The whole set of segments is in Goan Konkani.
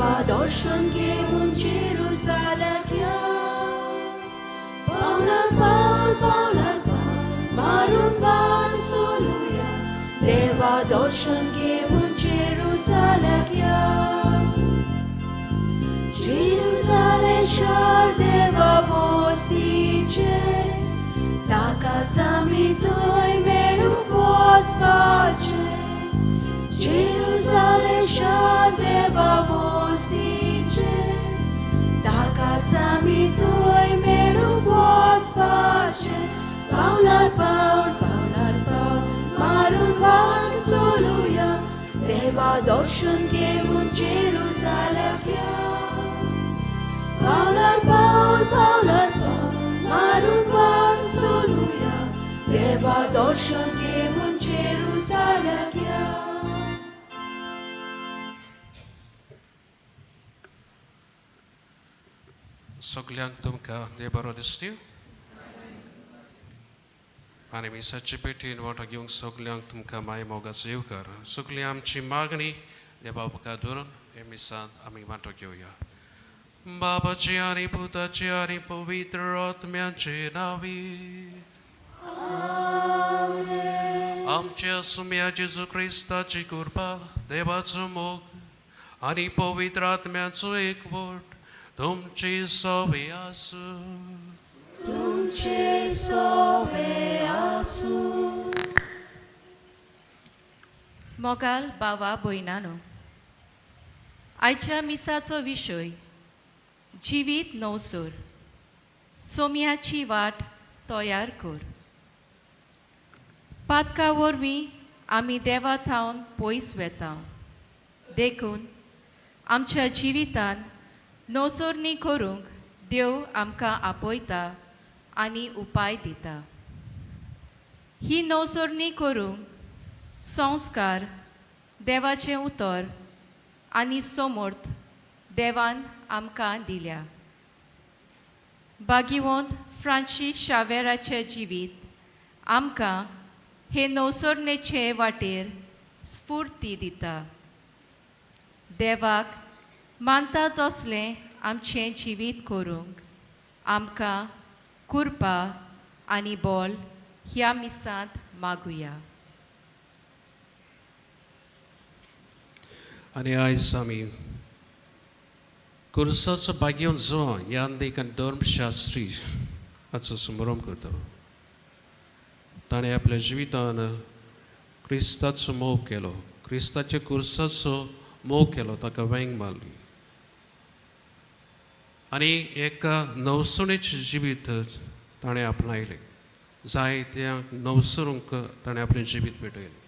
देवा दर्शन घेवन जेरुजाल्याक या. पावलार पावल पावलार पावल मारून बाण चलुया, देवा दर्शन घेवन जेरुजाल्याक या. जेरुजालेम शार देवा वस्तीचें, ताकाच आमी थंय मेळूंक वचपाचें. जेरुजालेम शार देवा वस्तीचें, ताकाच आमी थंय मेळूंक वचपाचें. पावलार पावल पावलार पावल मारून वाट चलुया, देवा दर्शन घेवन जेरुजाल्याक या. पावलार पावल पावलार पावल मारून वाट चलुया, देवा दर्शन घेवन जेरुजाल्याक या. सगल्यांक तुमकां देव बरो दिसती आनी मिसाचे पेटीन वांटो घेवंक सगल्यांक तुमकां माय मोगाचो येवकार. सगळी आमची मागणी देवा मुखार धरून हे मिसांत आमी वांटो घेवया. बाबाची आनी पुताची आनी पवित्र आत्म्याचे नावी. आमच्या सुम्या जेजू क्रिस्ताची कृपा, देवाचो मोग आनी पवित्र आत्म्याचो एकवट तुमची सवे आसूं. तुमचे सोवे आसूं. मोगाल बावा भयणानो, आयच्या मिसाचो विशय जिवीत नवसर, सोम्याची वाट तयार कर. पातका वरवीं आमी देवा थावन पयस वेता, देखून आमच्या जिवितान नवसरणी करूंक देव आमकां आपयता आनी उपाय दिता. ही नवसरणी करूंक संस्कार, देवाचें उतर आनी समर्थ देवान आमकां दिल्या. भाग्यवंत फ्रांसीस शावेराचें जिवीत आमकां हे नवसरणेचे वाटेर स्फूर्ती दिता. देवाक मानता तसलें आमचें जिवीत करूंक आमकां कृपा आनी बोल ह्या मिसांत मागुया. आनी आयज आमी कुर्साचो भाग्यवंत जुवां यादीक आनी धर्मशास्त्री हाचो संभ्रम करता. ताणें आपल्या जिवितान क्रिस्ताचो मोग केलो, क्रिस्ताच्या कुर्साचो मोग केलो, ताका वेंग मारली आनी एका नवसणेचें जिवीत ताणें आपणायलें. जायत्या नवसरूंक ताणें आपलें जिवीत भेटयलें.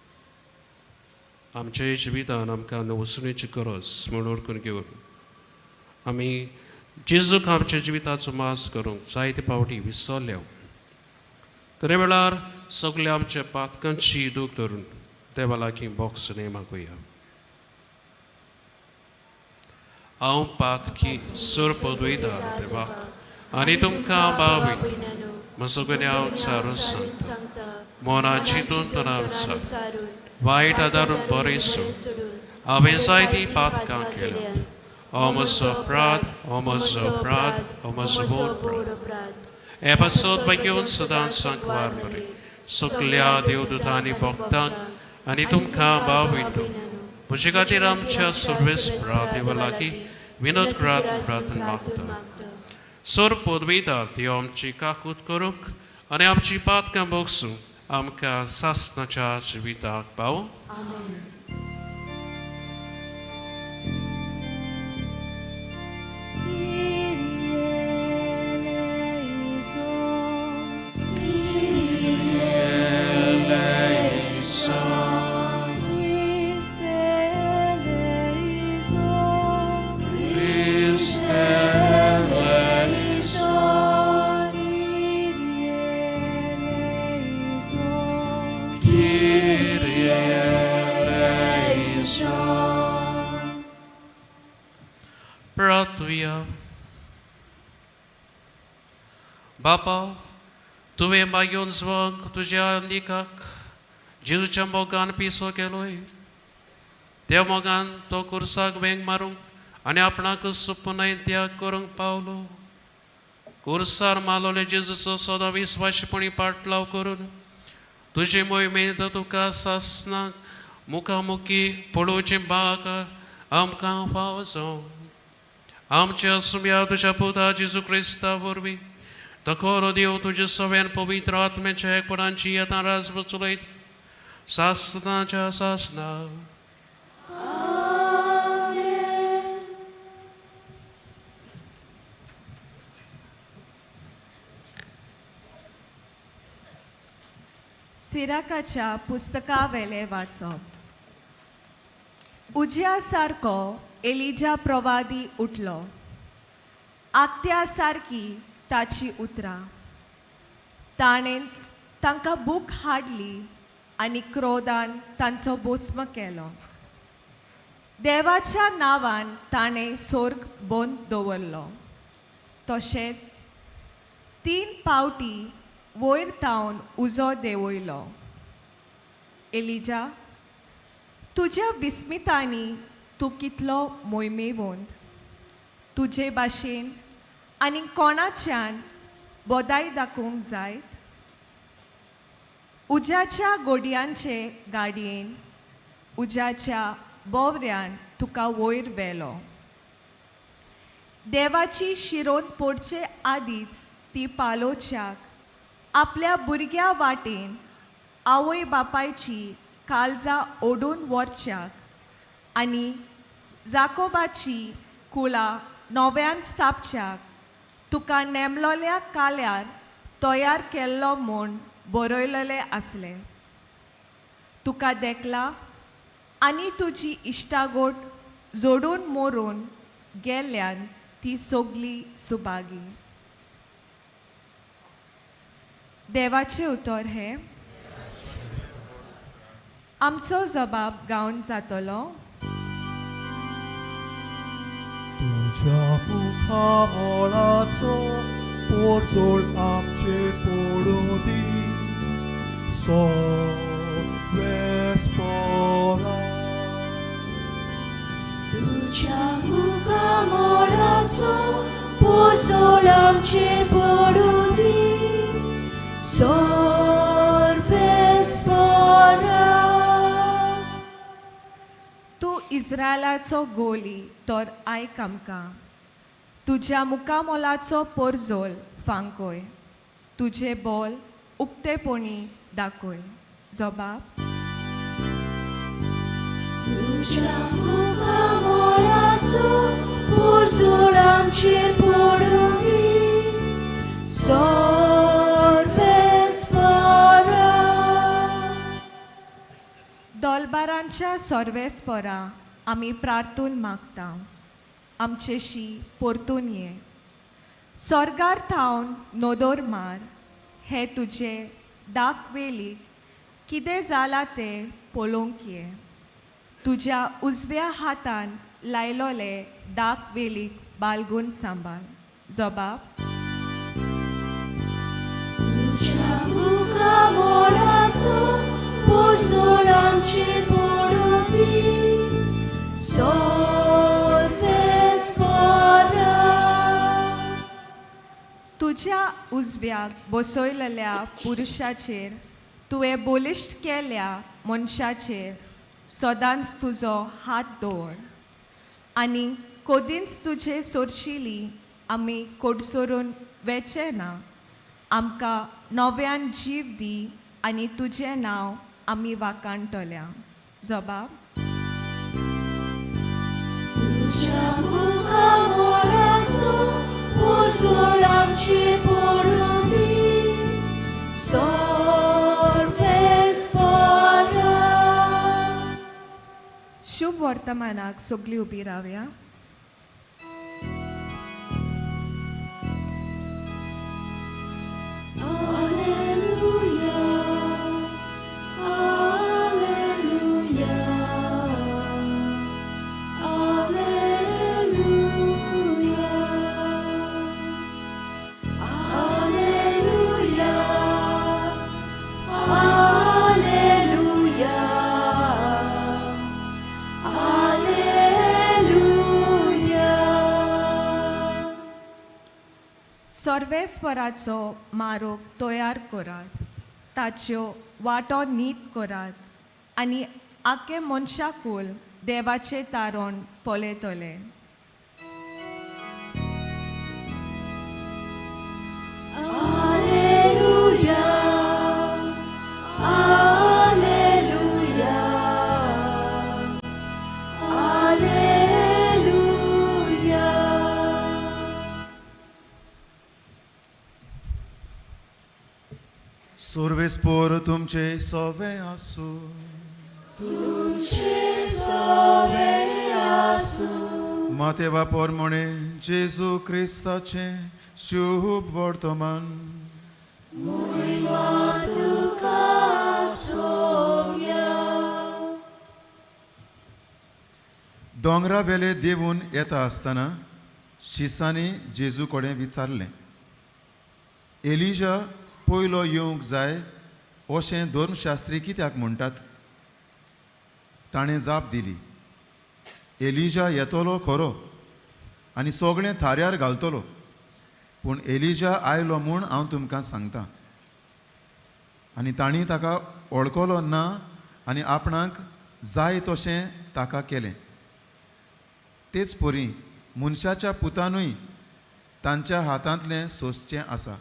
आमच्या जिवितान आमकां नवसणेची गरज म्हूण वळखून घेवन आमी जेजूक आमच्या जिविताचो मास करूंक जायते फावटी विसरल्या. तर वेळार सगल्या आमच्या पातकांची दूख धरून देवा लागीं बोगसणें मागुया. हांव पातकी सोर पदवीदार देवाक आनी तुमकां बावी म्हजो गुन्यांव चारून सांगता. मना चिंतून तणाव चार वायट आदारून बरें सोड. हांवें जायतीं पातकां केल्या. हो म्हजो अपराध, हो म्हजो अपराध, हो म्हजो व्हड अपराध. हे पासत भाग्यवंत सदांच सांकवार बरें सगल्या देवदूतांनी भक्तांक आनी तुमकां भाव वयतो म्हजे खातीर आमच्या सर्वेस्परा देवा लागीं विनोद करात प्रार्थना मागता. सोर पदवीदार देव आमची काकूत करूंक आनी आमची पातकां भोगसूंक आमकां सासणाच्या जिविताक पावूं. आमेन. Kyrie eleison. Kyrie eleison. Christe eleison. Christe eleison. Kyrie eleison. Kyrie eleison. प्रार्थुया. बापा, तुवें मागून zwank तुज्या निकाक जेजूच्या मोगान पिसो केलोय. त्या मोगान तो कुर्साक वेंग मारूंक आनी आपणाकच पुनय त्याग करूंक पावलो. कुर्सार मालोले जेजूचो सदां विस्वासपणी पाटलाव करून तुजे मोहिमेंत तुका सासनाक मुखामुखी पळोवचें भाग आमकां फावो जावं. आमच्या सुम्या तुज्या पुता जेजू क्रिस्ता वरवीं तो खरो देव तुज्या सव्यान पवित्र आत्म्याच्या एकपणांची येता राजवट चलयत सासनाच्या सासना. सिराकाच्या पुस्तकावेलें वाचप. उज्या सारको एलिजा प्रवादी उठलो, आत्या सारकी ताची उतरां. ताणेंच तांकां भूक हाडली आनी क्रोधान तांचो भस्म केलो. देवाच्या नांवान ताणें सोर्ग बंद दवरलो. तशेंच 3 पावटी वयर तावन उजो देंवयलो. एलिजा, तुज्या विस्मितांनी तूं कितलो मोहिमेवंत. तुजे भाशेन आनी कोणाच्यान बोदाय दाखोवंक जायत? उज्याच्या गोडयांचे गाडयेन उज्याच्या बोवऱ्यान तुका वयर व्हेलो. देवाची शिरोन पडचे आदींच ती पालोवच्याक आपल्या भुरग्या वाटेन आवय बापायची काळजां ओडून व्हरच्याक आनी जाकोबाची कुळां नव्यान स्थापच्याक तुका नेमलोल्या काल्यार तयार केल्लो म्हूण बरयलेलें आसलें. तुका देखला आनी तुजी इश्टागोट जोडून मोरून गेल्ल्यान ती सगली सुभागी. देवाचें उतर हें. आमचो जबाब गावन जातलो. तुज्या मुखामळाचो पोरजोळ आमचेर पडूं दी, सोवेस्पोरा. तुज्या मुखामळाचो पोरजोळ आमचेर पडूं दी, सोर्वेस्पोरा. तूं इस्रायलाचो गोली तर आयक आमकां. तुज्या मुखामोलाचो पोरजोल फांकोय, तुजें बोल उक्तेपणी दाखय. जबाब. तुज्या मुखामळाचो पोरजोळ आमचेर पडूं दी, सोर्वेस्पोरा. दोलबारांच्या सोर्वेस्पोरा आमी प्रार्थून मागता, आमचेशी परतून ये. सोर्गार थावन नदर मार, हे तुजे दाखवेलीक कितें जालां तें पळोवंक ये. तुज्या उजव्या हातान लायलोले दाखवेलीक बालगून सांबाळ. जबाब. तुज्या मुखामळाचो पोरजोळ आमचेर पडूं दी, सोर्वेस्पोरा. तुज्या उजव्याक बसयलेल्या पुरुशाचेर तुवें बलिश्ट केल्या मनशाचेर सदांच तुजो हात दवर आनी कदींच तुजे सोरशिली आमी कोडसरून वेचे ना. आमकां नव्यान जीव दी आनी तुजें नांव आमी वाखाणटल्या. जबाब. तुज्या मुखामळाचो पोरजोळ आमचेर पडूं दी, सोर्वेस्पोरा. शुभ वर्तमानाक सगळीं उबी रावया. Alleluia, Alleluia, Alleluia, Alleluia, Alleluia, Alleluia. सर्वेस्वराचो मारोग तयार करात, ताच्यो वाटो नीत करात आनी आख्खे मनशाकूल देवाचें तारण पळयतले. Alleluia, Alleluia, Alleluia. सर्वेस्पोर तुमचे सोवे आसूं. माते बापोर म्हणे जेजू क्रिस्ताचें शुभ वर्तमान. दोंगरा वेले देवून येता आसतना शिसांनी जेजू कडेन विचारलें, एलिजा पयलो येवंक जाय अशें धर्मशास्त्री कित्याक म्हणटात? ताणें जाप दिली, एलिजा येतलो खरो आनी सगळें थाऱ्यार घालतलो, पूण एलिजा आयलो म्हूण हांव तुमकां सांगता. आनी तांणी ताका वळखलो ना आनी आपणाक जाय तशें ताका केलें. तेच परी मनशाच्या पुतानूय तांच्या हातांतलें सोंसचें आसा.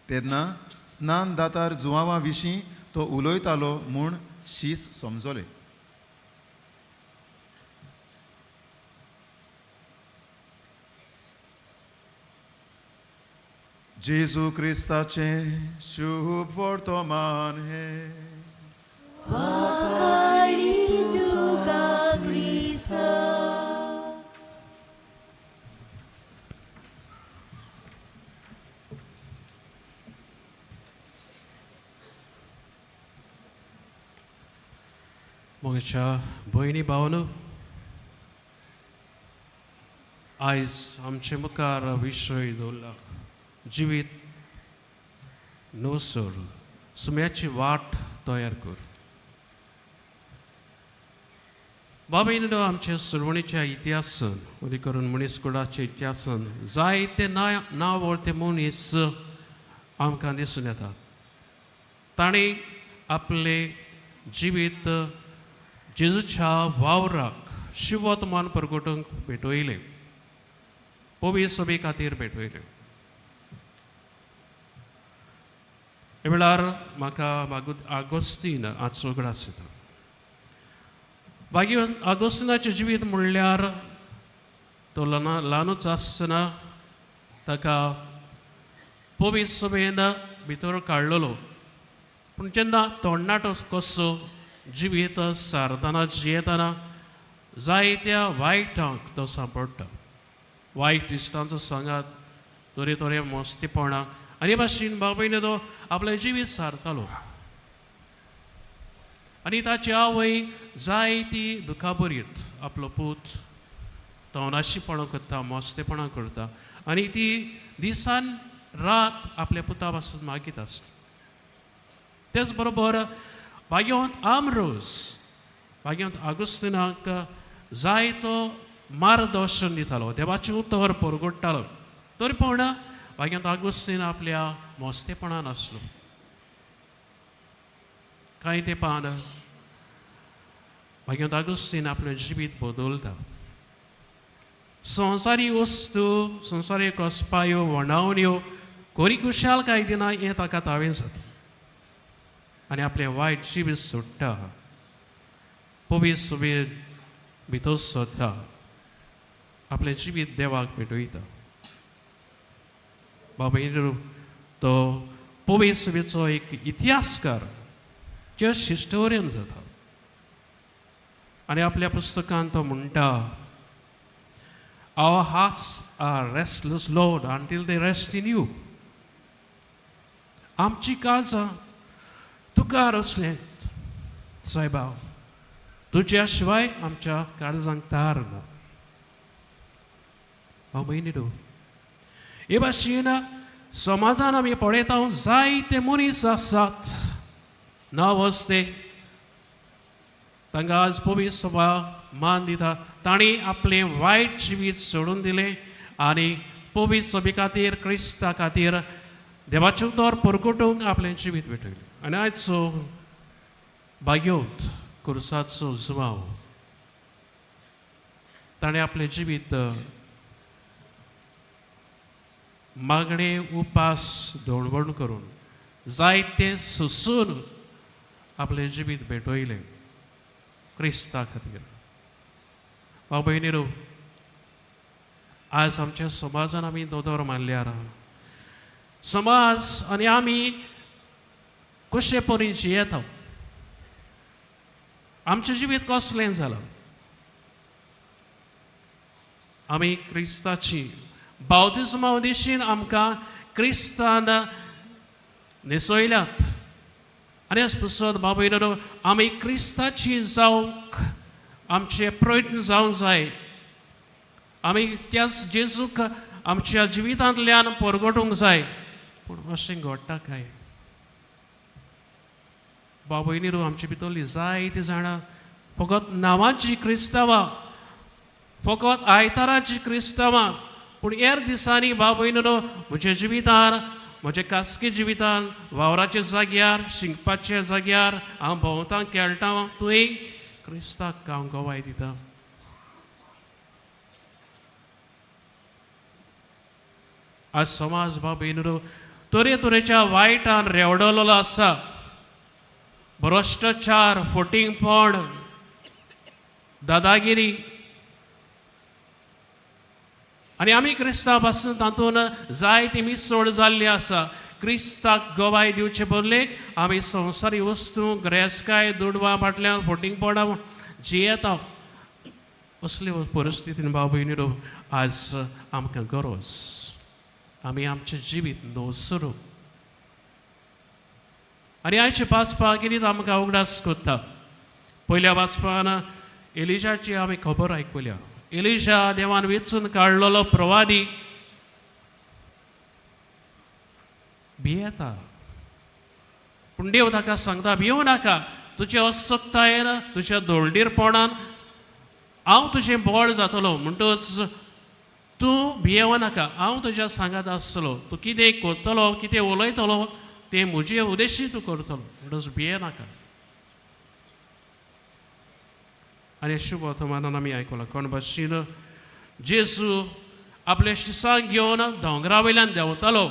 तेन्ना स्नान दातार जुवांवा विशीं तो उलयतालो म्हूण शीस समजले. जेजू क्रिस्ताचें शुभ वर्तमान हें. वाखाणी तुका क्रिस्ता. मोगेच्या भयणी भावनो, आयज आमचे मुखार विशय दवरला जिवीत नवसर सुम्याची वाट तयार कर. बाबा, आमच्या सुरवणीच्या इतिहासान, वरी करून मनीसकुडाच्या इतिहासान जायते नांव ते मनीस आमकां दिसून येतात. तांणी आपलें जिवीत जेजूच्या वावराक शिवतमान परगटूंक भेटयलें, पवित्र सभे खातीर भेटयलें. हे वेळार म्हाका आगोस्तीन आजचो उगडास येता. मागीर आगोस्तीनाचें जिवीत म्हणल्यार तो ल्हानूच आसतना ताका पवित्र सभेन भितर काडलेलो, पूण जेन्ना तरणाटो कसो जिवीत सारतना जियेतना जायत्या वायटांक तो सांपडटा, वायट इश्टांचो सांगात, तरेतरे मस्तीपणां आनी भाशेन बापायन तो आपलें जिवीत सारतालो. आनी ताची आवय जायती दुखाबरीत आपलो पूत तो अनाशीपणां करता, मस्तेपणां करता आनी ती दिसान रात आपल्या पुता पासून मागीत आसता. तेच बरोबर भाग्यवंत आमरोज, भाग्यवंत आगुस्तिनाक जायतो मार्गदर्शन दितालो, देवाचें उतर परगडटालो, तरी पूण भाग्यवंत आगुस्तीन आपल्या मस्तेपणान आसलो. कांय तेंपान भाग्यवंत आगुस्तीन आपलें जिवीत बदलता. संवसारी वस्तू, संवसारी कसपायो, वणावण्यो कोरी खुशालकाय दिना हें ताका तावें जाता आनी आपलें वायट जिवीत सोडटा, पवित्र सभेत भितर सरता, आपलें जिवीत देवाक भेटयता. बाबा, तो पवित्र सभेचो एक इतिहासकार, चर्च हिस्टोरियन जाता आनी आपल्या पुस्तकांत तो म्हणटा, "Our hearts are restless, Lord, until they rest in you." आमची काळजां तुका रसलें सायबा, तुज्या शिवाय आमच्या काळजांक तार ना. भाव भयणी, हे भाशेन समाजान आमी पळयता, जायते मनीस आसात नांव ते, तांकां आज पवित्र सभा मान दिता. तांणी आपलें वायट जिवीत सोडून दिलें आनी पवित्र सभे खातीर, क्रिस्ता खातीर देवाचें उतर परगटूंक आपलें जिवीत भेटयलें. आनी आयचो भाग्योत कुर्साचो जुवांव ताणें आपलें जिवीत मागणे उपास दळवण करून जायते सोसून आपलें जिवीत भेटयलें क्रिस्ता खातीर. भाव भयणीरो, आज आमच्या समाजान आमी दोदोर मारल्यार समाज आनी आमी कशे परी जियेता, आमचें जिवीत कसलें जालां? आमी क्रिस्ताची बावतिज्मा दिशीन आमकां क्रिस्तान न्हेसयल्यात. आनी हेच पुस्तक भाव भयणीनो, आमी क्रिस्ताची जावंक आमचे प्रयत्न जावंक जाय. आमी त्याच जेजूक आमच्या जिवितांतल्यान परगटूंक जाय. पूण अशें घडटा काय? भाव भयणीनो, आमचे भितरली जायतीं जाणां फकत नांवाची क्रिस्तांवां, फकत आयताराची क्रिस्तांवां, पूण हेर दिसांनी भाव भयणीनो म्हज्या जिवितान, म्हज्या खासगी जिवितान, वावराच्या जाग्यार, शिकपाच्या जाग्यार हांव भोंवता खेळटा, तुवें क्रिस्ताक हांव गवाय दिता. आज समाज भाव भयणीनो तरेतरेच्या वायटान रेवडलेलो आसा. भ्रश्टाचार, फटींगपण, दादागिरी, आनी आमी क्रिस्ता पासून तातूंत जायती मिसळ जाल्ली आसा. क्रिस्ताक गवाय दिवचे बदलेक आमी संवसारी वस्तू, गिरेस्तकाय, दुडवां फाटल्यान फटींगपणां जियेता. असले परिस्थितीन भाव भयणीनो आज आमकां गरज आमी आमचें जिवीत नवसरू. आनी आयचे वाचपाक कितें आमकां उगडास करता. पयल्या वाचपान एलिजाची आमी खबर आयकुल्या. एलिजा देवान वेंचून काडलेलो प्रवादी भियेता, पूण देव ताका सांगता, भियों नाका, तुज्या असक्तायेन, तुज्या दोळडीरपणान हांव तुजें बळ जातलो, म्हणटच तूं भियेवं नाका, हांव तुज्या सांगात आसतलो, तूं कितें करतलो, कितें उलयतलो तें म्हजे उद्देशी तूं करतलो, म्हणटच भिये नाका. आनी शुभ वर्तमानान आमी आयकलां कोण भाशेन जेजू आपल्या शिसांक घेवन दोंगरा वयल्यान देंवतालो.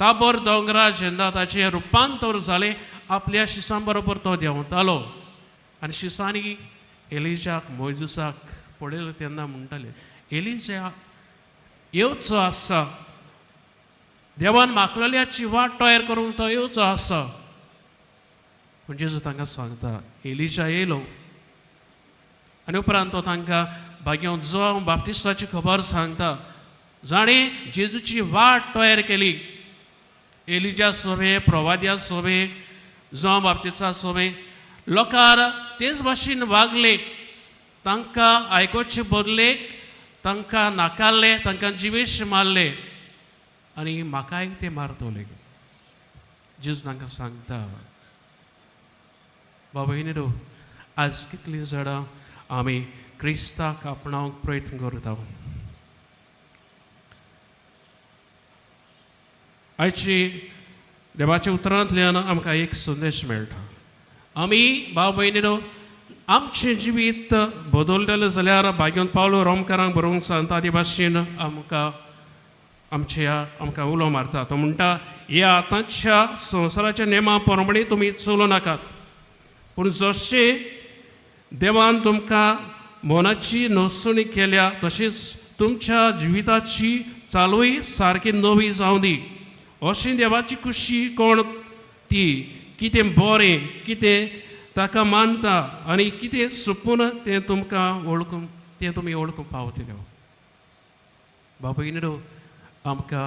ताबोर दोंगरा जेन्ना ताचें रुपांतर जालें, आपल्या शिसां बरोबर तो देंवतालो. आनी शिसांनी एलिजाक, मोयजुसाक पळयलो तेन्ना म्हणटाले, एलिजा येवचो आसा, देवान मागलेल्याची वाट तयार करूंक तो येवचो आसा. पूण जेजू तांकां सांगता, एलिजा येयलो. आनी उपरांत तो तांकां भाग्यों जुआंव बाप्तिस्ताची खबर सांगता, जाणें जेजूची वाट तयार केली. एलिजा सोबे, प्रवाद्या सोबे, जुआंव बाप्तिस्ता सोबे लोकार तेच भाशेन वागले, तांकां आयकुचे बदलेक तांकां नाकारले, तांकां जिवेश मारले आनी म्हाकाय ते मारतले. जेजू तांकां सांगता, बाबा भयणीनो, आज कितलीं जाणां आमी क्रिस्ताक आपणावंक प्रयत्न करता. आयची देवाच्या उतरांतल्यान आमकां एक संदेश मेळटा. आमी भाव भयणीनो आमचें जिवीत बदलतलें जाल्यार भाग्योन पावलो रोमकारांक बरोवंक सांगता ते भाशेन आमकां आमच्या आमकां उलो मारता. तो म्हणटा, ह्या आतांच्या संवसाराच्या नेमा प्रमाणे तुमी चलूं नाकात, पूण जशें देवान तुमकां मनाची नसणी केल्या तशीच तुमच्या जिविताची चालूय सारकी नवी जावं दी. अशी देवाची खुशी कोण ती कितें बरें, कितें ताका मानता आनी कितें सुपून तें तुमकां वळखूंक, तें तुमी वळखूंक पावतले. बाबा आमकां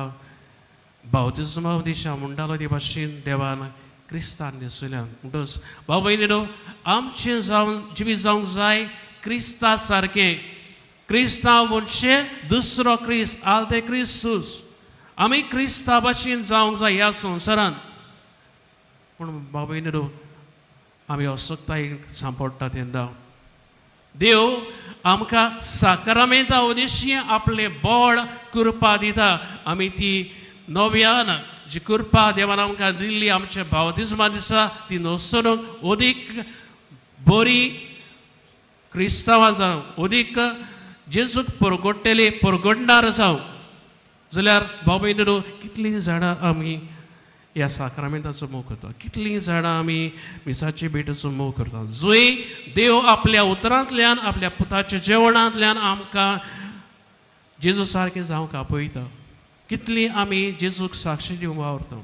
बावतिज्मा दिशा म्हणटालो ते भाशेन देवान क्रिस्तान न्हेसयल्यान. म्हणटच भाव भयणीनो आमचें जावन जिवीत जावंक जाय क्रिस्ता सारकें. क्रिस्तांव म्हणजे दुसरो क्रिस्त, आल्ते क्रिस्तूस. आमी क्रिस्ता भाशेन जावंक जाय ह्या संवसारांत. पूण भाव भयणीनो आमी असक्तायेक सांपडटा तेन्ना देव आमकां साक्रामेंता उद्देशी आपलें बळ कृपा दिता. आमी ती नव्यान जी कृपा देवान आमकां दिल्ली आमच्या बावतिज्मा दिसा ती नसरून अदीक बरी क्रिस्तांवां जावं, अदीक जेजूक परगडटले परगडणार जावं. जाल्यार भाव भयणीनो, कितलीं जाणां आमी ह्या साक्रामेंताचो मोग करता, कितलीं जाणां आमी मिसाचे भेटेचो मोग करता. जंय देव आपल्या उतरांतल्यान आपल्या पुताच्या जेवणांतल्यान आमकां जेजू सारकें जावंक आपयता, कितलीं आमी जेजूक साक्षी दिवंक वावरता.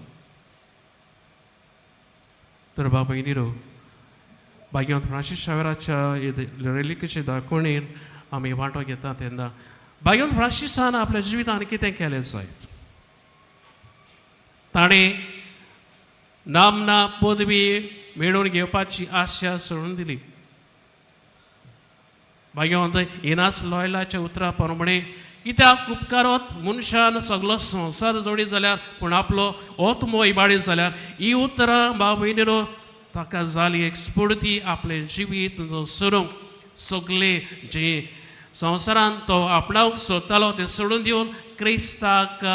तर भाव भयणीनो, भाग्यवंत फ्रांसीस शावेराच्या रेलिकेचे दाखोवणेन आमी वांटो घेता तेन्ना भाग्यवंत फ्रांसिसान आपल्या जिवितान कितें केलें जायत, ताणें नामना पदवी मेळोवन घेवपाची आशा सोडून दिली. भाग्यवंत इनास लॉयलाच्या उतरा प्रमाणे कित्याक उपकारत मनशान सगलो संवसार जोडी जाल्यार पूण आपलो आत्मो इबाडीत जाल्यार, ही उतरां भाव भयणीनो ताका जाली एक स्फूर्ती आपलें जिवीत सोडूंक, सगळें जी संवसारान तो आपणावंक सोदतालो तें सोडून दिवन क्रिस्ताक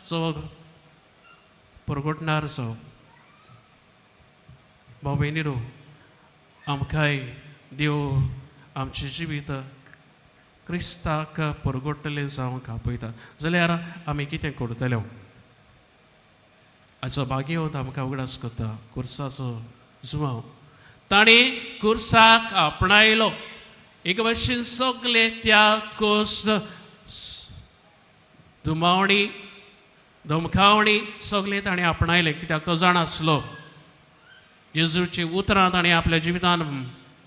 जो परगटणार जावं. भाव भयणीनो, आमकांय देव आमचें जिवीत क्रिस्ताक परगडटलें जावंक आपयता जाल्यार आमी कितें करतले? आजचो भाग्यवंत आमकां उगडास करता कुर्साचो जुवांव, ताणें कुर्साक आपणायलो. एक भाशेन सगले त्या कोस दुमावणी धमकावणी सगळें ताणें आपणायलें, कित्याक तो जाण आसलो जेजूची उतरां ताणें आपल्या जिवितान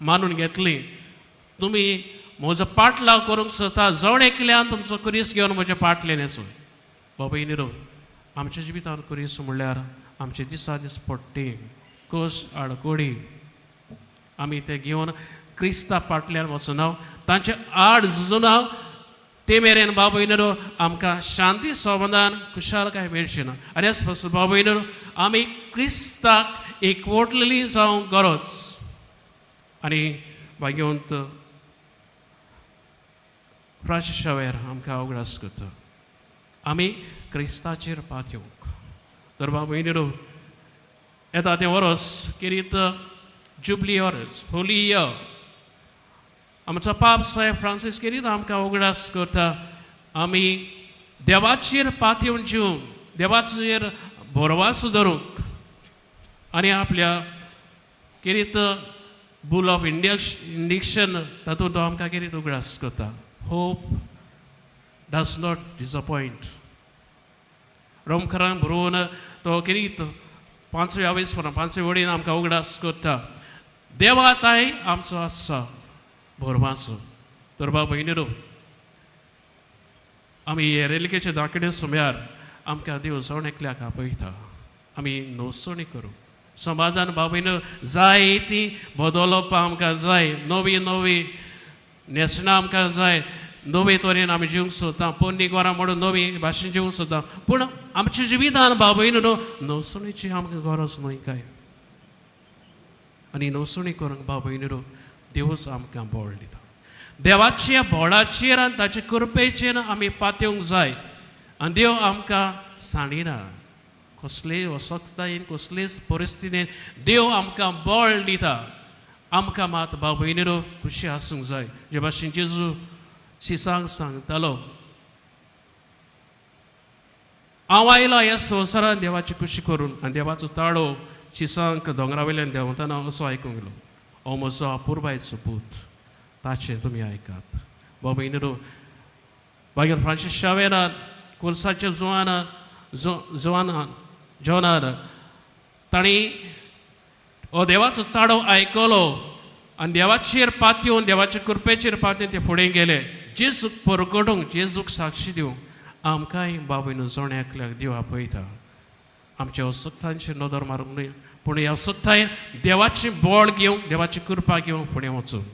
मानून घेतलीं. तुमी म्हजो पाटलाव करूंक सोदता, जण एकल्यान तुमचो कुरीस घेवन म्हज्या पाटल्यान येचो. बाबा निरो, आमच्या जिवितान कुरीस म्हणल्यार आमचे दिसा दीस पडटी कोस आडकोडी आमी ते घेवन क्रिस्ता पाटल्यान वचना, तांचे आड झुजुना, ते मेरेन बाबा निरो आमकां शांती समाधान खुशालकाय मेळची ना. आनी हेच पासून बाबा निरो आमी क्रिस्ताक एकवटलेली जावंक गरज. आनी भाग्यवंत फ्रांसीस शावेर आमकां उगडास करता आमी क्रिस्ताचेर पात येवंक. तर बाबा भयणीनो, येता तें वरस केरीत जुबली वरस होली इयर आमचो पाप साहेब फ्रांसीस केरीत आमकां उगडास करता आमी देवाचेर पात येवन जिवंक, देवाचेर भरवास धरूंक आनी आपल्या केरीत बुल ऑफ इंडिक्शन तातूंत तो आमकां केरीत उगडास करता. Hope does not disappoint. रोमकरांक बरोवन तो केरीत पांचव्या आवेसपणां पांचवे वडीन आमकां उगडास करता देवा ताय आमचो आसा भरवासो. तर बाबा भयणीनो, आमी हे रेलिकेचे दाखडे सुम्यार आमकां देव जण एकल्याक आपयता आमी नवसणी करूं. समाजान बाबा जाय ती बदलप आमकां जाय, नवी नवी न्हेसणां आमकां जाय, नवे तरेन आमी जिवंक सोदता, पोन्नी गोरां म्हणून नवी भाशेन जिवंक सोदता, पूण आमच्या जिवितान बाबा न्हू नवसणीची आमकां गरज न्हय काय. आनी नवसणी करूंक बाबा न्हू देवूच आमकां बळ दिता. देवाच्या बोळाचेर आनी ताचे कृपेचेर आमी पातेवंक जाय आनी देव आमकां सांडिना कसलेय असक्तायेन कसलेच परिस्थितीन देव आमकां बळ दिता. आमकां मात बाबा न्हू खुशी आसूंक जाय. जे भाशेन जेजू शिसांक सांगतालो, हांव आयलो ह्या संवसारान देवाची खुशी करून आनी देवाचो ताळो शिसांक दोंगरा वयल्यान देंवतना असो आयकूंक गेलो, हो म्हजो अपुरबायचो पूत, ताचें तुमी आयकात. बाबा न्हू, मागीर फ्रांसीस शावेरान कुर्साच्या जुवाना जुवानान जॉनान तांणी हो देवाचो ताळो आयकलो आनी देवाचेर पातयेवन देवाचे कृपेचेर पातयेवन ते फुडें गेले जेजूक परगटूंक, जेजूक साक्षी दिवंक. आमकांय बाबा न्हू जण एकल्याक देव आपयता. आमच्या असक्तांचेर नदर मारूंक न्हय, पूण ह्या असक्ताय देवाची बळ घेवंक, देवाची कृपा घेवंक फुडें वचूंक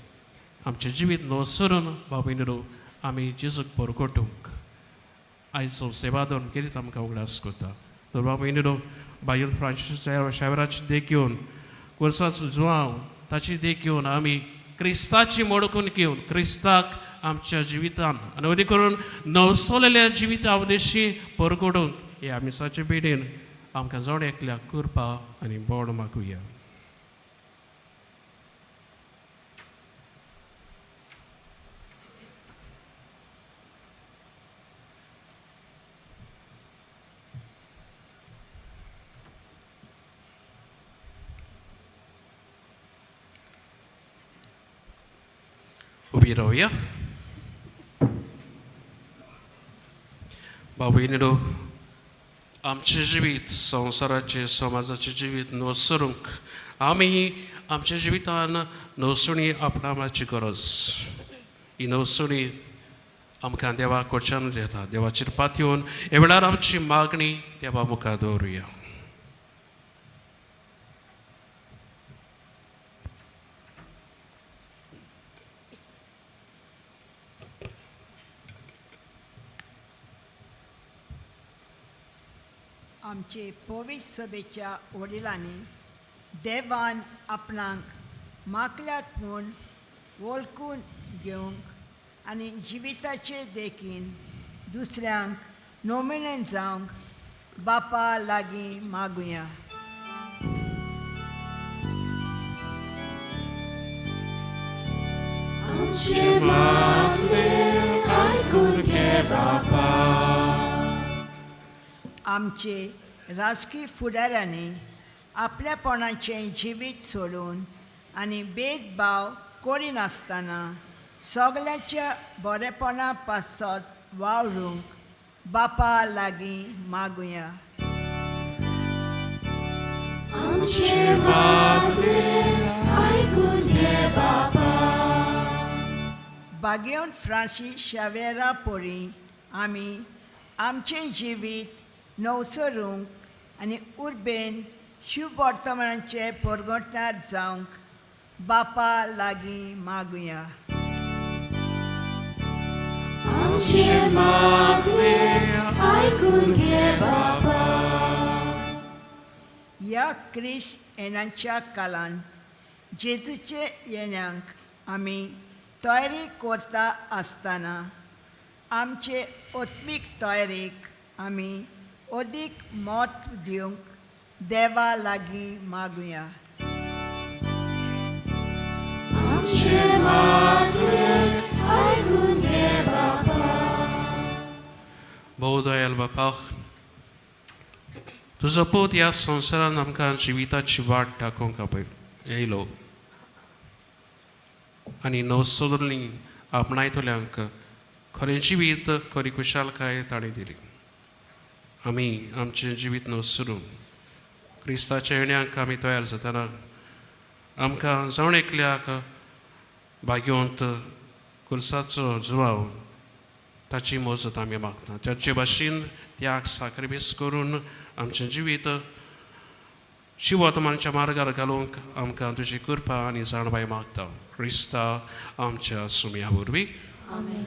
आमचें जिवीत नसरून बाबा न्हू आमी जेजूक परगटूंक आयचो सेवाधर्म केरीत आमकां उगडास करता. तर बाबा न्हू, बायल फ्रांसीस शावेराची देख घेवन, कोर्साचो जुवांव ताची देख घेवन आमी क्रिस्ताची मोडकून घेवन क्रिस्ताक आमच्या जिवितान आनी वरी करून नवसोलेल्या जिविता उद्देशी परगडूंक ह्या मिसाचे पिडेन आमकां जण एकल्याक कृपा आनी बोड मागुया. उबी रावया. भाव भयणीनो, आमचें जिवीत संवसाराचें समाजाचें जिवीत नवसरूंक आमी आमच्या जिवितान नवसणी आपणावपाची गरज. ही नवसणी आमकां देवा कडच्यान येता. देवाचेर पातयेवन ह्या वेळार आमची मागणी देवा मुखार दवरुया. आमचे पवित्र सभेच्या वडिलांनी देवान आपणाक मागल्यात म्हूण वळखून घेवंक आनी जिविताचे देखीन दुसऱ्यांक नोमिनेट जावंक बापा लागीं मागुया. आमचे मागणे आयकून घे बापा. आमचे राजकी फुडाऱ्यांनी आपल्यापणाचें जिवीत सोडून आनी भेदभाव करिनासतना सगळ्यांच्या बरेपणा पासत वावरूंक बापा लागीं मागुया. आमचे मागणे आयकून घे बापा. बागेवन फ्रांसीस शावेरा परी आमी आमचें जिवीत नवसरूंक आनी उर्बेन शुभवर्तमानाचे परगटणार जावंक बापा लागीं मागुया. आमचे मागणे आयकून घे बापा. ह्या क्रिस्त येण्याच्या काळांत जेजूचे येण्याक आमी तयारी करता आसतना आमचे आत्मीक तयारेक आमी अदीक म्हत्व दिवंक देवा लागीं मागुया. आमचे मागणे आयकून घे बापा. भोव दयाल बापा, तुजो पूत ह्या संवसारान आमकां जिविताची वाट दाखोवंक येयलो आनी नवसोदली आपणायतल्यांक खरें जिवीत खरी खुशालकाय ताणें दिली. आमी आमचें जिवीत नवसरून क्रिस्ताच्या येण्याक आमी तयार जातना आमकां जण एकल्याक भाग्यवंत कुर्साचो जुवाव ताची मजत आमी मागता. ताचे भाशेन त्याग साक्रिफीस करून आमचें जिवीत शिवतमानच्या मार्गार घालूंक आमकां तुजी कृपा आनी जाणवाय मागता. क्रिस्ता आमच्या सुम्या वरवीं. आमेन.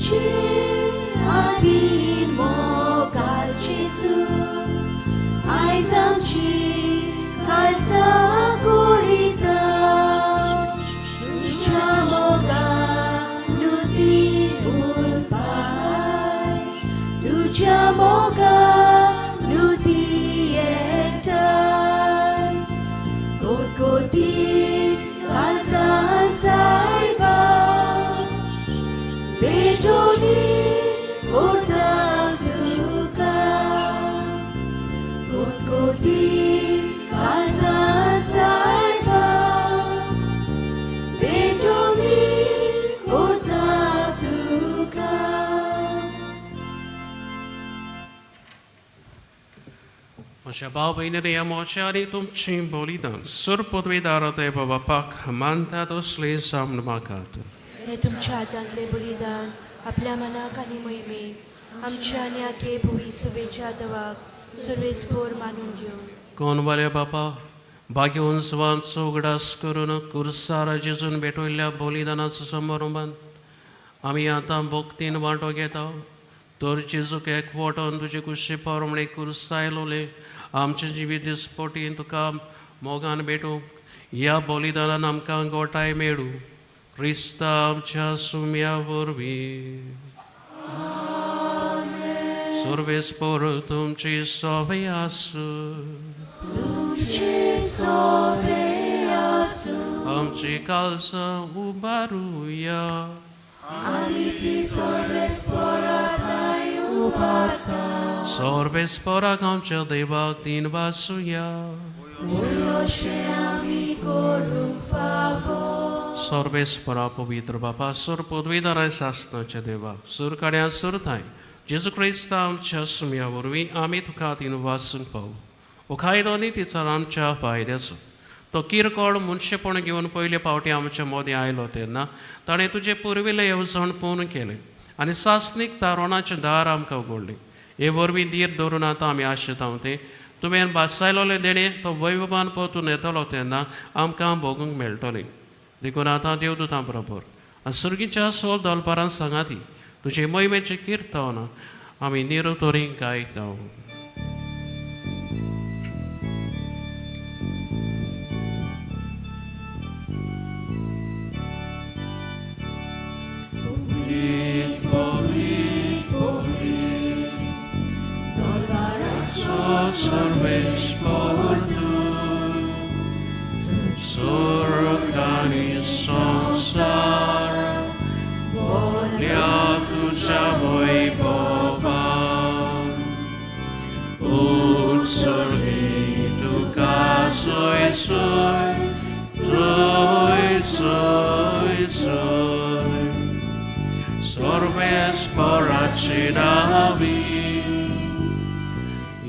तुझे आदी मोगाळ जेजू, आयज आमची खासा करीता. तुज्या मोगान ती उरपाय, तुज्या मोगान ती एकठांय. गोदगोदीत काळजान सायबा, भेटोनी करता तुका. गोदगोदीत काळजान सायबा, भेटोनी करता तुका. म्हज्या भाव भयणींनी ह्या मोच्या आनी तुमची बलिदान सुर पदवीदार देव बापाक मानता तसले जावन मागात. हे तुमच्या हातांतले बलिदान आपल्या मनाक आनी मोहिमेक आमच्या आनी आखे भुवी सुबेच्या दवाक सुरवेस्पोर मानून घेवन. कोण बरे बापा, भाग्यवंत उगडास करून कुर्सार जेजून भेटवल्ल्या बलिदानाचो समारंभान आमी आतां भक्तीन वांटो घेता. तर जेजूक एकवटून तुजे कुशी प्रमाणे कुर्सायलोले आमचे जिवीत दिसपटीन तुका मोगान भेटूं. ह्या बलिदानान आमकां गोठाय मेळूं क्रिस्ता आमच्या सुम्या वरवीं. सर्वेस्पोर तुमची सोबे आसूं. आमची कालसां उबारुया. सर्वेस्पोराक आमच्या देवाक दिन वासुया. सर्वेस्पोरा पवित्र बापा सुर पदवीदाराय सासनाच्या देवा सुर काड्या सुर थांय जेजू क्रिस्ता आमच्या सुम्या वरवीं आमी तुका दिन वासूंक पावू. हो कायदो न्ही तिचो आमच्या फायद्याचो. तो किरकोळ मनशेपण घेवन पयले फावटी आमच्या मदीं आयलो तेन्ना ताणें तुजें पुर्विल्लें येवजण पूर्ण केलें आनी सासणीक तारोणाचें दार आमकां उगडलें. हे वरवीं धीर धरून आतां आमी आशेता तें तुवें भासायलोलें देणें तो वैभवान परतून येतलो तेन्ना आमकां भोगूंक मेळटलें. देखून आतां देवदूतां बरोबर आनी सुर्गीच्या सोल दलपारान सांगाती तुजे मोहिमेचें किर्तन आमी निरुतरी गायता. Surkani संसार बोल्या तुझ्या वैभवान उत्सर्गी तुका सोय सोय सोय सोय सोय सर्वेस्पराची नावी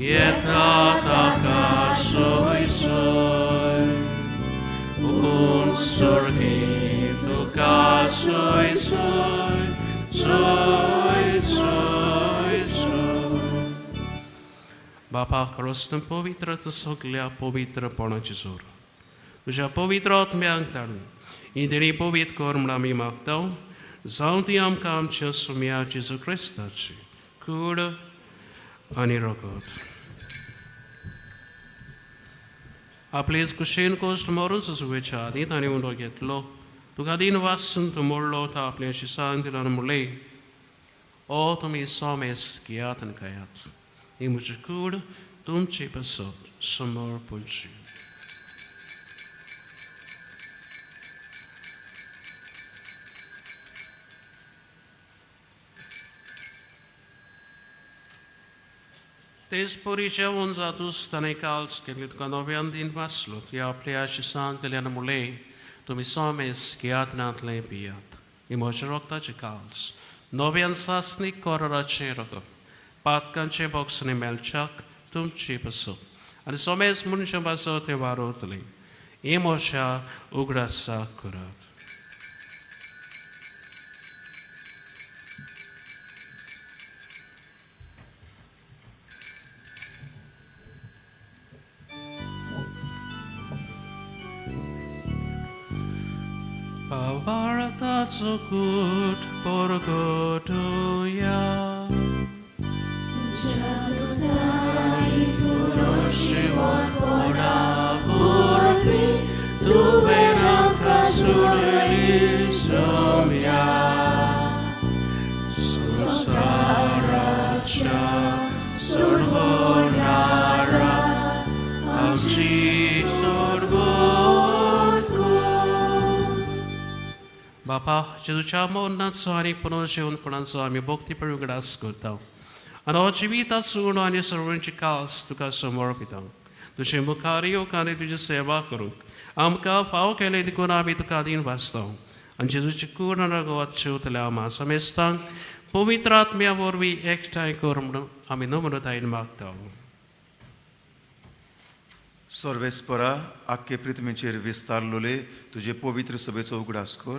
येता ताका सोय सोय उत्सर्गी तुका सोय सोय सोय सोय सोय. बापा क्रोस्त पवित्र सगल्या पवित्रपणाची जोर तुज्या पवित्र आत्म्यांक धाडून ही देणी पवित्र कर म्हूण आमी मागता. जावं ती आमकां आमच्या सुम्या जेजू क्रिस्ताची कूड आनी रगत. आपलेच कुशेन कोश्ट मरून सुवेच्या आदी ताणें उंडो घेतलो तुका दिन वासून तूं मोडलो तो आपलें शिसान दिलो आनी म्हणलें, ओ तुमी सोमेस घेयात आनी खायात. ही म्हजी कूड तुमची पासत समर्पणची. तेच परी जेवण जातूच ताणें काल्स केली तुका नव्यान दिन वाचलो ती आपल्या शिसान दिली आनी म्हणलें, तुमी सोमेस घेयात नातलें पियात. ही म्हज्या रगताची काल्स नव्यान सासणीक कराराचें रगत पातकांचें बोक्सणे मेळच्याक तुमची पासत आनी सोमेस मनशां पासत तें वारवतलें. ही म्हज्या उगडासाक करात. भावार्थाचो कूट परगटुया. तुवें आमकां सोडली सोम्या संवसाराच्या सोडवणारा आमची सोडवण कर. बापा जेजूच्या मरणाचो आनी पुनर्जीवनपणाचो आमी भक्तीपण उगडास करता आनी हो जिविताचो उणो आनी सर्वांची कास तुका समर्पिता. तुजे मुखार येवंक आनी तुजी सेवा करूंक आमकां फाव केलें देखून आमी तुका दीन वाचता. आनी जेजूची कूड आनी रगत जेवतल्या आमा समेस्तांक पवित्र आत्म्या वरवीं एकठांय कर म्हणून आमी नम्रतायेन मागता. सर्वेस्परा आख्खे पृथ्वीचेर विस्तारलोले तुजे पवित्र सभेचो उगडास कर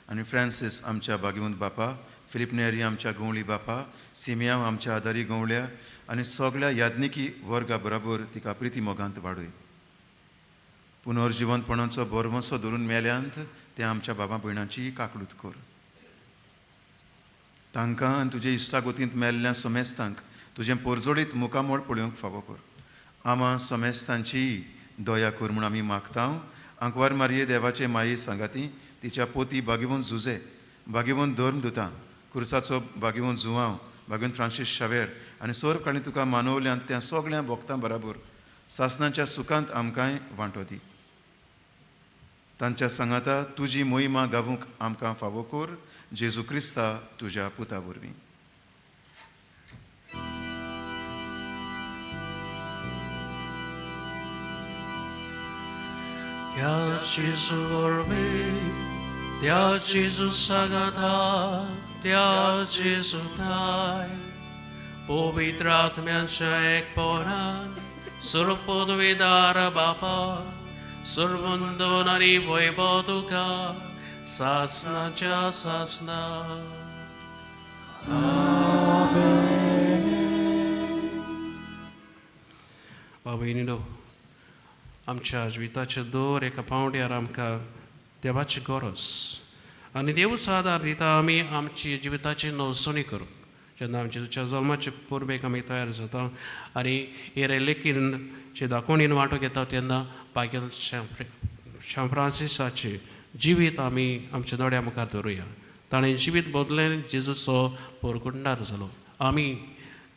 आनी फ्रांसीस आमच्या भाग्यवंत बापा, फिलीप नेरी आमच्या गवळी बापा, सिमियांव आमच्या आदारी गवळ्या आनी सगळ्या याज्ञिकी वर्गा बराबर तिका प्रिती मोगांत वाडय. पुनर्जिवंतपणाचो भरवंसो धरून मेल्यांत ते आमच्या बाबा भयणांची काकळूत कर. तांकां आनी तुजे इश्टागोतींत मेल्ल्या सोमेस्तांक तुजें पोरजोडीत मुखामोळ पळोवंक फावो कर. आमा सोमेस्तांची दया कर म्हूण आमी मागता. आंकवार मारये देवाचे माये सांगाती तिच्या पोती बागेवन झुजे, बागेवन धर्म दुता, कुर्साचो बागेवन जुवांव, बागेवन फ्रांसीस शावेर आनी सोर काणी तुका मानवल्यांत त्या सगळ्या भोक्तां बराबर सासनाच्या सुखांत आमकांय वांटो दी. तांच्या सांगाता तुजी मोहिमा गावूंक आमकां फावो कर, जेजू क्रिस्ता तुज्या पुता वरवीं. त्या जेजू वरवीं, त्या जेजू सांगाता, त्या जेजू ठाय, पवित्र आत्म्याच्या एकपणान सर्व पदवीदार बापा, सर्वंदन आनी वैभव तुका सासनाच्या सासना. बाबा, आमच्या जिविताचे दर एका पावंड्यार आमकां देवाची गरज आनी देवूच आदार दिता आमी आमची जिविताची नवसणी करूंक. जेन्ना आमच्या जेजूच्या जल्माचे परबेक आमी तयार जाता आनी हे रेलिकीनचे दाखोवणीन वांटो घेता तेन्ना बागेल शां फ्रांसिसाचें जिवीत आमी आमच्या दोळ्या मुखार दवरुया. ताणें जिवीत बदलें, जेजूचो परगटणार जालो. आमी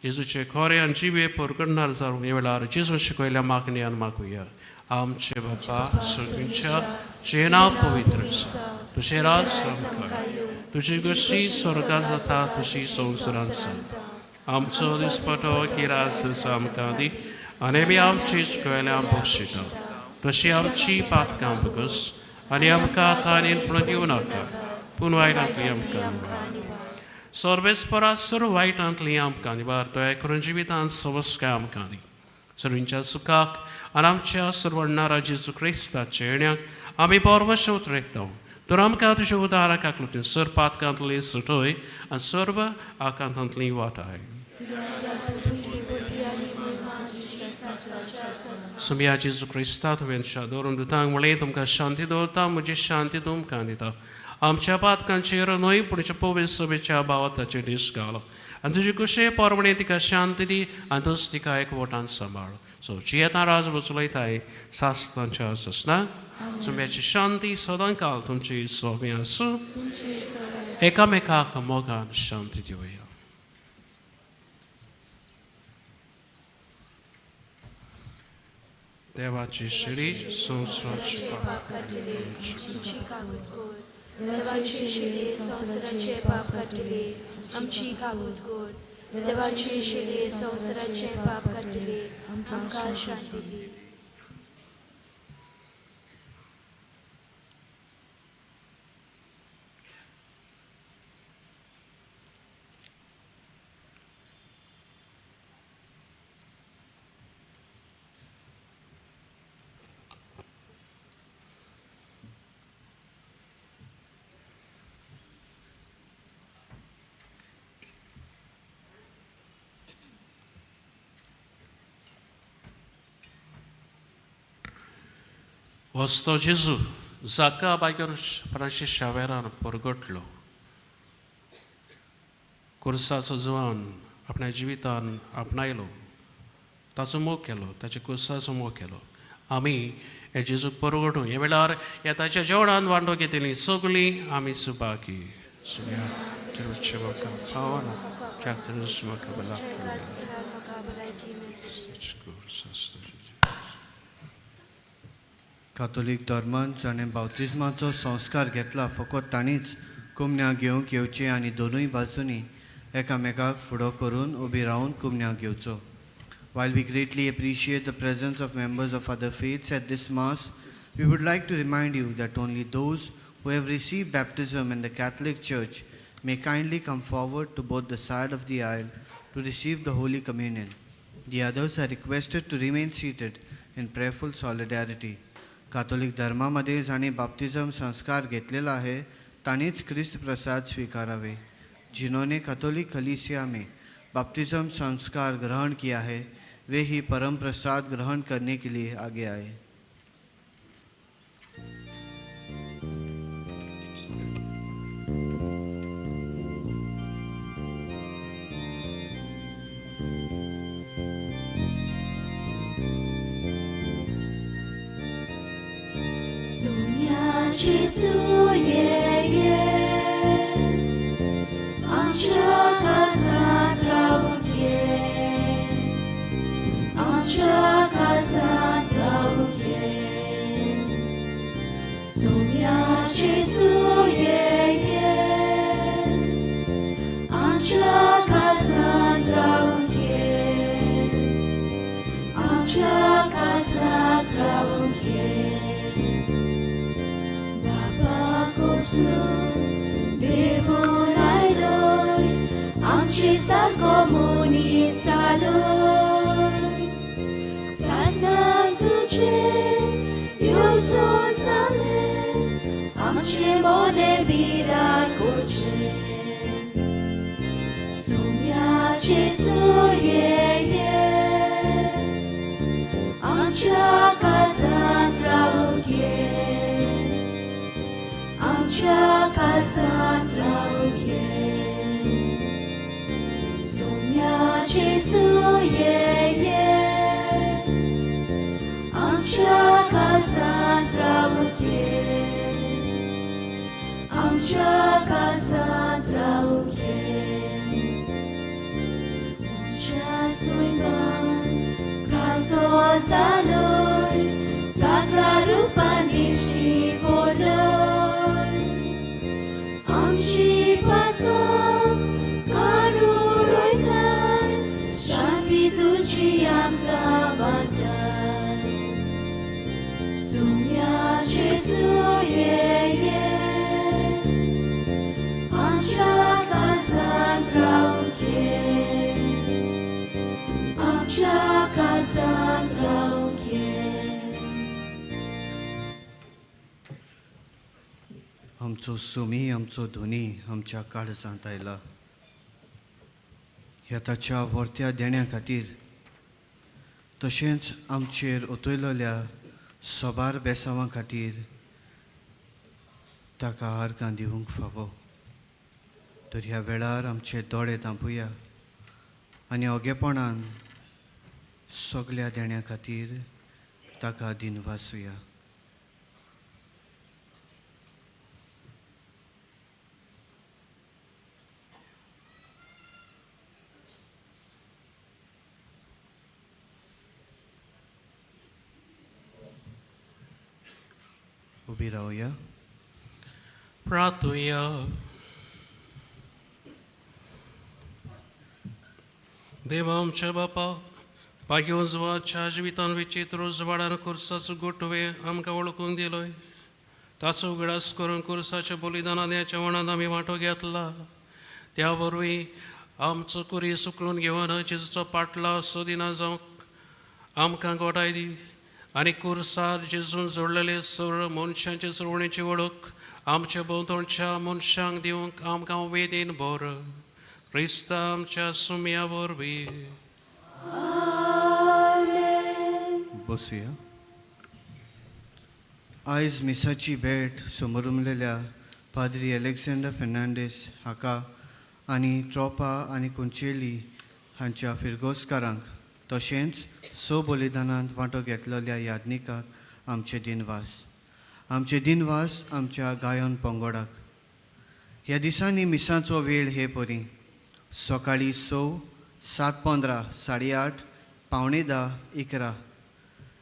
जेजूचे खरें आनी जिवे परगटणार जावंक ह्या वेळार जेजू शिकयल्या मागणी आनी मागुया. आमचे बापा सर्गींच्या, तुजें नांव पवित्र जावं, तुजें राज आमकां, तुजी गोश्टी स्वर्गांत जाता तशी संवसारांत जावं. आमचो दिसपटो किरास आमकां दी आनी आमी आमची चुकयल्या बक्षिता तशी आमची पातकां बगस आनी आमकां ताणें पूण दिवं नाका, पूण वायटांतली आमकां सर्वेस्परा सर्व वायटांतली आमकां निवार. दया करून जिवितांत सवस्काय आमकां दी. सर्वींच्या सुखाक आनी आमच्या सर्वणारा जेजू क्रिस्ताच्या येण्याक आमी परवश उतरेकता. तर आमकां तुज्या उदाराक आकलुतीन सर्व पातकांतली सुटय आनी सर्व आकांतांतली वाटाय. सुम्या जेजू क्रिस्ता, तुवें तुज्या दवरून दुतांक म्हणलें, तुमकां शांती दवरता, म्हजी शांती तुमकां दिता. आमच्या पातकांचेर न्हय पूण तुज्या पवित्र सभेच्या भावाताचेर दीस घालो आनी तुजी कुशे परवणे तिका शांती दी आनी तूंच तिका एकवटान सांबाळ. सो जियेता राज वचलयताय सासनाच्या सासना. सुम्याची शांती सदां काल तुमची सोबी आसूं. एकामेकाक मोगान शांती दिवया. देवाची शिरी संवसाराची पाप काडटले, आमची काकूत कर. देवाची शिरी संवसाराचे पाप काडटले, आमची काकूत कर. देवाची शिरी संवसाराचे पाप काडटले, आमकां शांती दी. वस्तो जेजू जाका बायगन फ्रांसीस शावेरान परगटलो, कुर्साचो जुवान आपल्या जिवितान आपणायलो, ताचो मोग केलो, ताच्या कुर्साचो मोग केलो. आमी हे जेजूक परगटूं ह्या वेळार ह्या ताच्या जेवणान वांटो घेतली सगळीं आमी सुबाकी कातोलीक धर्मान जाणें बाप्तिज्माचो संस्कार घेतला फकत तांणीच कुमन्या घेवंक येवचें आनी दोनूय बाजूंनी एकामेकाक फुडो करून उबी रावन कुमन्या घेवचो. While we greatly appreciate the presence of members of other faiths at this Mass, we would like to remind you that only those who have received baptism in the Catholic Church may kindly come forward to both the side of the aisle to receive the Holy Communion. The others are requested to remain seated in prayerful solidarity. Catholic धर्मामध्ये जांणी बाप्तिझम संस्कार घेतलेला आहे तांणीच क्रिस्त प्रसाद स्वीकारावे. जिन्होंने कैथोलिक कलीसिया में बाप्तिज्म संस्कार ग्रहण किया है वे ही परम प्रसाद ग्रहण करने के लिए आगे आए. जेजू ये ये आमच्या काळजांत रावूंक ये आमच्या काळजांत रावूंक ये सोम्या जेजू ये ये आमच्या काळजांत रावूंक ये आमच्या काळजांत रावूंक ये बापा कडसून देवून आयलोय आमचे सारको मनीस जालोय सासणान तुजें येवजण जालें आमचे मोदें बिराड करचें सोम्या जेजू ये ये आमच्या काळजांत रावूंक ये आमच्या काळजांत रावूंक ये सोम्या जेजू ये ये आमच्या काळजांत रावूंक ये आमच्या काळजांत रावूंक ये आमच्या सैमान खालतो जालोय चाकरा रुपान दिश्टी पडलोय आमची पातकां काडून उडयताय शांती तुजी आमकां वांटाय सोम्या जेजू ये ये आमच्या काळजांत रावूंक ये आमच्या काळजांत रावूंक ये आमचो सुमी, आमचो धनी आमच्या काळजांत आयला. ह्या ताच्या वर्त्या देण्या खातीर तशेंच आमचेर ओतयलेल्या सोबार बेसांवां खातीर ताका आर्गां दिवंक फावो. तर ह्या वेळार आमचे दोळे धांपुया आनी ओगेपणान सगल्या देण्या खातीर ताका दिनवासुया. उबी रावया. प्रार्थुया. देवा आमच्या बापा, भाग्योजवाच्या जिवितान विचित्र उजवाडान कुर्साचो गोटवे आमकां वळखून दिलोय. ताचो उगडास करून कुर्साच्या बलिदानाच्या वणान आमी वांटो घेतला. त्या वरवीं आमचो कुरी सुकलून घेवन जेजूचो पाटला सदिना जावंक आमकां गोठाय दी आनी कुर्सार जेजून जोडलेले सर मनशांचे चळवणीची वळख आमच्या भोंवतणच्या मनशांक दिवंक आमकां उमेदीन भर. क्रिस्ता आमच्या सुम्या वरवीं. बसुया. आयज मिसाची भेट समरुमलेल्या पाद्री अलेक्झांडर फेर्नांडीस हाका आनी ट्रोपा आनी कुंचेली हांच्या फिरगोस्कारांक तशेंच स बलिदानांत वांटो घेतलेल्या यादनिकाक आमचे दिनवास. आमचे दिनवास आमच्या गायन पंगडाक. ह्या दिसांनी मिसाचो वेळ हे परी: सकाळीं 6, 7:15, 8:30, 9:45, 11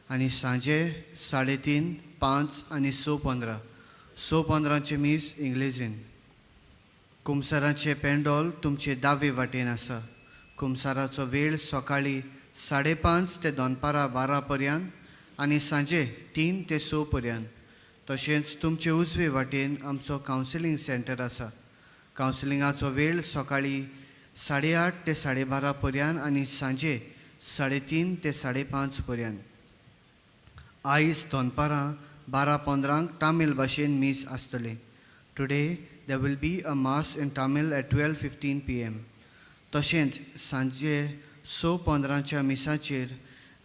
आनी सांजे 3:30, 5 आनी 6:15. 6:15चें मीस इंग्लेजीन. कुमसाराचें पेंडोल तुमचे दावे वाटेन आसा. कुमसाराचो वेळ सकाळीं 5:30 ते दनपारां 12 पर्यंत आनी सांजे 3 ते 6 पर्यंत. तशेंच तुमचे उजवे वाटेन आमचो कावन्सिलींग सेंटर आसा. कावन्सिलिंगाचो वेळ सकाळीं 8:30 ते 12:30 पर्यंत आनी सांजे 3:30 ते 5:30 पर्यंत. आयज दनपारां 12:15क तामील भाशेन मीस आसतलें. Today there will be a mass in Tamil at 12:15 PM. तशेंच सांजे 6:15च्या मिसाचेर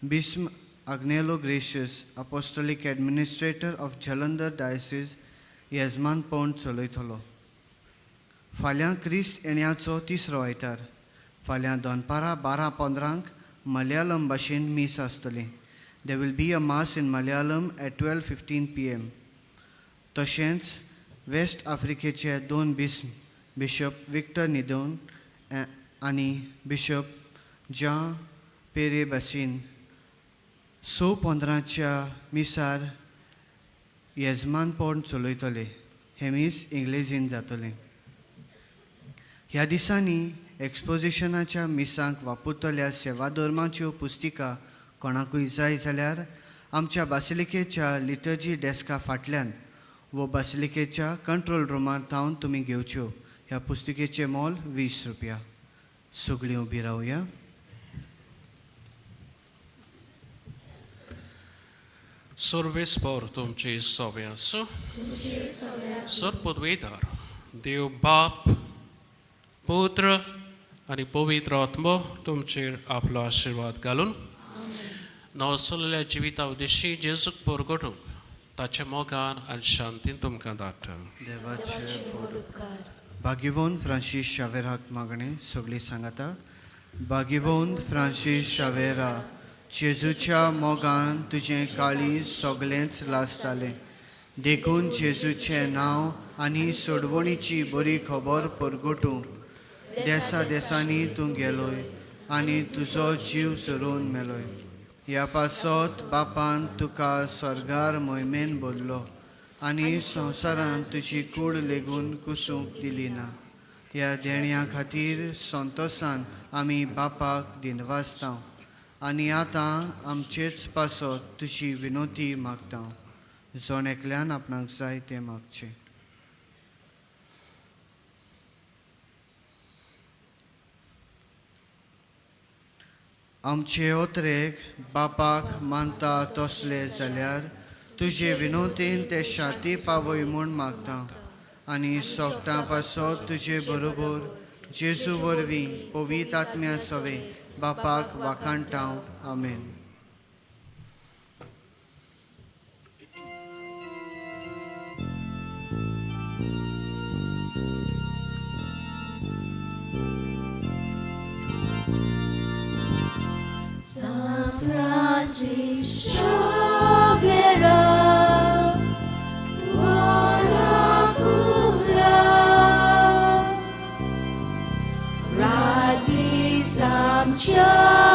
बिस्म Agnelo gracious, Apostolic Administrator of Jalandhar Diocese, येजमानपण चलयतलो. फाल्यां क्रिस्त येण्याचो तिसरो आयतार. फाल्यां दनपारां 12:15क मलयालम भाशेन मीस आसतलें. There will be a mass in Malayalam at 12:15 PM. तशेंच वेस्ट आफ्रिकेचे दोन बिशप विक्टर निदोन आनी बिशप जां पेरे बासीन 6:15 मिसार येजमानपण चलयतले. हें मीस इंग्लेजीन जातलें. ह्या दिसांनी एक्सपोजिशनाच्या मिसांक वापरतल्या सेवा धर्माच्यो पुस्तिका कोणाकूय जाय जाल्यार आमच्या बासिलिकेच्या लिटर्जी डेस्का फाटल्यान वो बासिलिकेच्या कंट्रोल रुमांत थावन तुमी घेवच्यो. ह्या पुस्तिकेचें मोल 20 रुपया. सगळीं उबी रावया. सर्वेस्पर तुमचे सोबे आसूं. सर पदवेदार देव बाप पुत्र आनी पवित्र आत्मो तुमचेर आपलो आशिर्वाद घालून नवसलेल्या जिविता उद्देशी जेजूक परगटूंक ताच्या मोगान आनी शांतीन तुमकां धाडटा. देवाचे भाग्यवंत फ्रांसीस शावेराक मागणें सगळीं सांगाता. भाग्यवंत फ्रांसीस शावेरा, जेजूच्या मोगान तुजें काळीज सगळेंच लासतालें, देखून जेजूचें नांव आनी सोडवणीची बरी खबर परगटूंक देसा देसांनी तूं गेलोय आनी तुजो जीव सरून मेलोय. ह्या पासत बापान तुका स्वर्गार मोहिमेन भरलो आनी संवसारांत तुजी कूड लेगून कुसूंक दिली ना. ह्या देण्या खातीर संतोसान आमी बापाक दिनवासता आनी आतां आमचेच पासत तुजी विनोती मागता. जण एकल्यान आपणाक जाय तें मागचें. आमचे ओतरेक बापाक मानता तसले जाल्यार तुजे विनोतीन ते शांती पावय म्हूण मागता आनी सोगटां पासत तुजे बरोबर जेजू वरवीं पवित्र आत्म्या सवे बापाक वाखाणटा. आमेन. Francis Xavier, Radis amcha.